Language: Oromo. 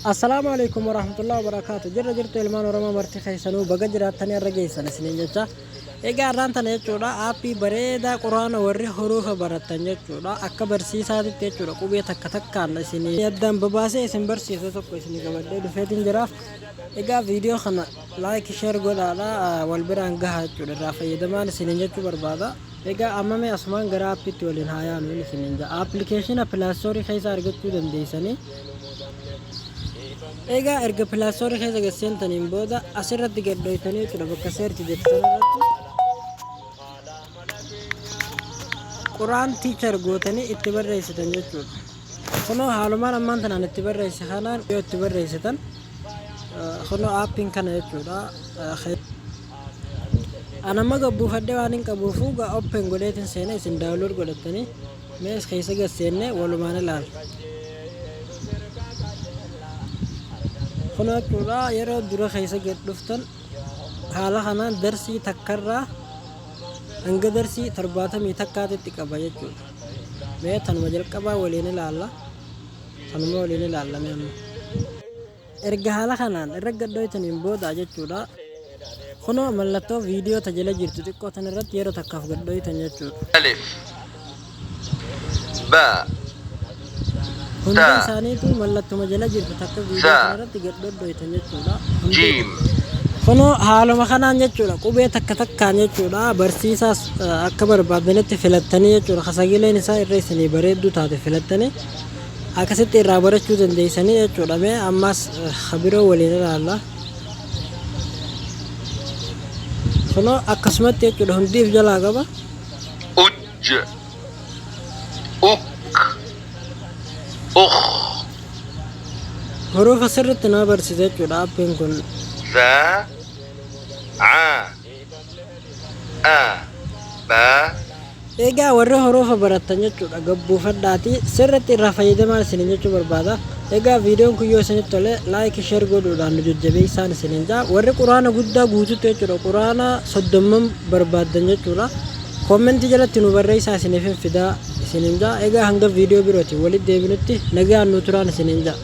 Assalaamu Aleykum Warahmatullahi Wabarakaatu Jirra jirtu ilmaan Oromoo marti keessanuu baga jiraattanii har'a geessan isiniin jecha. Egaa har'aan tana jechuudha aappii bareedaa quraana warri huruufa barattan jechuudha akka barsiisaatitti jechuudha qubee takka takkaan isinii addaan babaasee isin barsiisu tokko isinii qabadhee dhufeetiin jira. Egaa viidiyoo kana like share godhaadha wal biraan gahaa jechuudha irraa fayyadamaan isiniin jechuu barbaada. Egaa amma mee asumaan gara aappiitti waliin haa yaanu isiniin jedha. Aappilikeeshina pilaastoorii keessa argachuu dandeessanii. Egaa erga pilaastoorii keessa gad seentaniin booda asirratti gad dhoytanii jechuudha bakka seerchi jettu sanarratti Quraan teacher gootanii itti barreessitan jechuudha. Kunoo haalumaan ammaan tanaan itti barreesse kanaan yoo itti barreessitan kunoo aappiin kana jechuudha. An amma gabbuufadhee waan hin qabuufu gaa open godheetin seena isin download godhattanii mee as keessa gad seenne walumaan ilaala. Kunoo jechuudha yeroo dura keessa gad dhuftan haala kanaan darsii takkarraa hanga darsii torbaatamii takkaatitti qaba jechuudha. Mee tanuma jalqabaa waliin ilaalla. Tanuma waliin ilaalla mee amma. Erga haala kanaan irra gad dhoytaniin booda jechuudha. Kunoo mallattoo viidiyoo ta jala jirtu xiqqoo tan irratti yeroo takkaaf gad dhoytan jechuudha. Alif. Ba. Hunda Ta. isaaniitu mallattuma jala jirtu takka viidiyoo Za. kana irratti gad dhodhoytan jechuudha. Hundi Jiim. Kunoo haaluma kanaan jechuudha qubee takka takkaan jechuudha barsiisaas akka barbaadanitti filattanii jechuudha ka sagaleen isaa irra isinii bareedduu taate filattanii akkasitti irraa barachuu dandeessanii jechuudha mee ammas ka biroo waliin ilaalla. Kunoo akkasumatti jechuudha hundiif jalaa qaba. Uj. Uk. Ukh. Hurufa sirriitti nama barsiisa jechuudha appiin kun. Za. A. A. Ba. Egaa warri hurufa barattan jechuudha gabbuufadhaati sirriitti irraa fayyadamaan isiniin jechuu barbaada. Egaa viidiyoon kun yoo isinitti tole like share godhuudhaan nu jajjabeessaan isiniin ja'a. Warri quraana guddaa guututti jechuudha quraana soddomman barbaaddan jechuudha. Comment jalatti nu barreessaa isiniifin fidaa isiniin ja'a. Egaa hanga viidiyoo birootiin walitti deebinutti nagaan nu turaan isiniin ja'a.